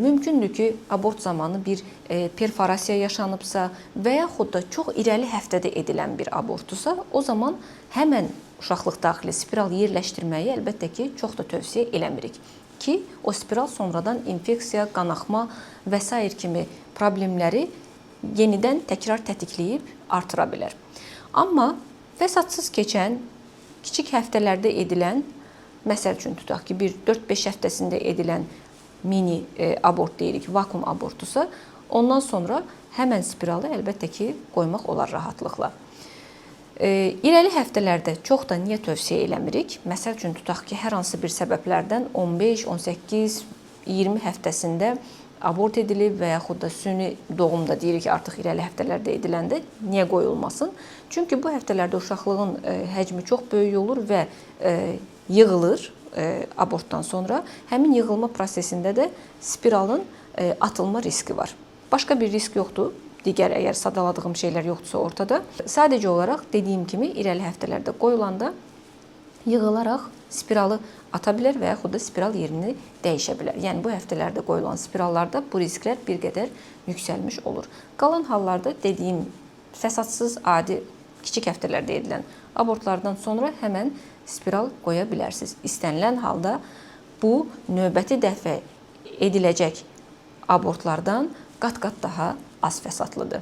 Mümkündür ki, abort zamanı bir perforasiya yaşanıbsa və yaxud da çox irəli həftədə edilən bir abortdursa, o zaman həmən uşaqlıq daxili spiral yerləşdirməyi əlbəttə ki, çox da tövsiyə eləmirik ki, o spiral sonradan infeksiya, qanaxma və sair kimi problemləri yenidən təkrar tətikləyib artıra bilər. Amma fəsadsız keçən, kiçik həftələrdə edilən, məsəl üçün tutaq ki, bir 4-5 həftəsində edilən mini abort deyirik, vakuum abortusa, ondan sonra həmən spiralı əlbəttə ki, qoymaq olar rahatlıqla. İrəli həftələrdə çox da niyə tövsiyə eləmirik? Məsəl üçün tutaq ki, hər hansı bir səbəblərdən 15, 18, 20 həftəsində abort edilib və yaxud da süni doğum da deyirik ki, artıq irəli həftələrdə ediləndə niyə qoyulmasın? Çünki bu həftələrdə uşaqlığın həcmi çox böyük olur və yığılır abortdan sonra. Həmin yığılma prosesində də spiralın atılma riski var. Başqa bir risk yoxdur. Digər əgər sadaladığım şeylər yoxdursa ortada. Sadəcə olaraq dediyim kimi irəli həftələrdə qoyulanda yığılaraq spiralı ata bilər və yaxud da spiral yerini dəyişə bilər. Yəni bu həftələrdə qoyulan spirallarda bu risklər bir qədər yüksəlmiş olur. Qalan hallarda dediyim fəsadsız, adi kiçik həftələrdə edilən abortlardan sonra həmən spiral qoya bilərsiniz. İstənilən halda bu növbəti dəfə ediləcək abortlardan qat-qat daha az fəsadlıdır.